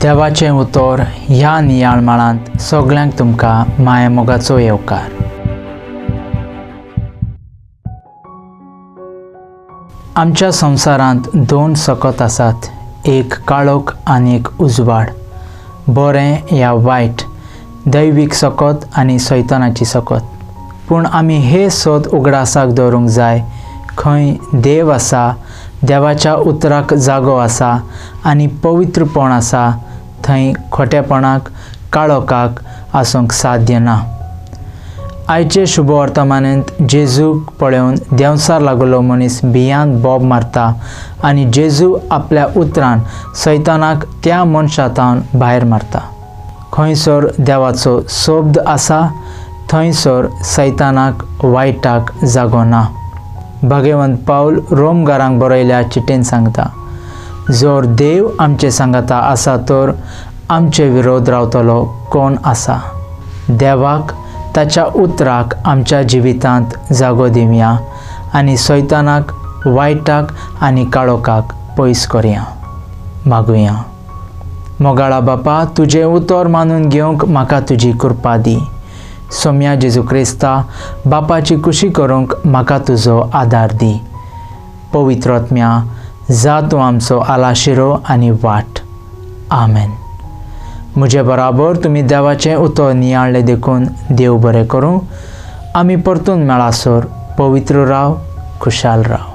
देवाचें उतर ह्या नियाळ माळांत सगल्यांक तुमकां मायेमोगाचो येवकार. आमच्या संवसारांत दोन सकत आसात, एक काळोख आनी एक उजवाड, बरें या वायट, दैवीक सकत आनी सैतानाची सकत. पूण आमी हे सत उगडासाक दवरूंक जाय, खंय देव आसा, देवाच्या उतराक जागो आसा आनी पवित्रपण आसा, थंय खोटेपणाक काळोखाक आसूंक साध्य ना. आयचे शुभ वर्तमानेंत जेजूक पळोवन देंवचार लागलो मनीस भियान बोब मारता आनी जेजू आपल्या उतरान सैतानाक त्या मनशा थावन भायर मारता. खंयसर देवाचो शब्द आसा थंयसर सैतानाक वायटाक जागो ना. भगवंत पावल रोमगारांक बरयल्या चिटेन सांगता, जर देव आमचे सांगाता आसा तर आमचे विरोध रावतलो कोण आसा? देवाक ताच्या उतराक आमच्या जिवितांत जागो दिवया आनी सैतानाक वायटाक आनी काळोखाक पयस करया. मागुया. मोगाळा बापा, तुजें उतर मानून घेवंक म्हाका तुजी कृपा दी. सोम्या जेजू क्रिस्ता बापाची खुशी करूंक म्हाका तुजो आदार दी. पवित्र आत्म्या, जा तूं आमचो आलाशिरो आनी वाट. आमेन. म्हजे बराबर तुमी देवाचें उतर नियाळ्ळें देखून देव बरें करूं. आमी परतून मेळासर पवित्र राव, खुशाल राव.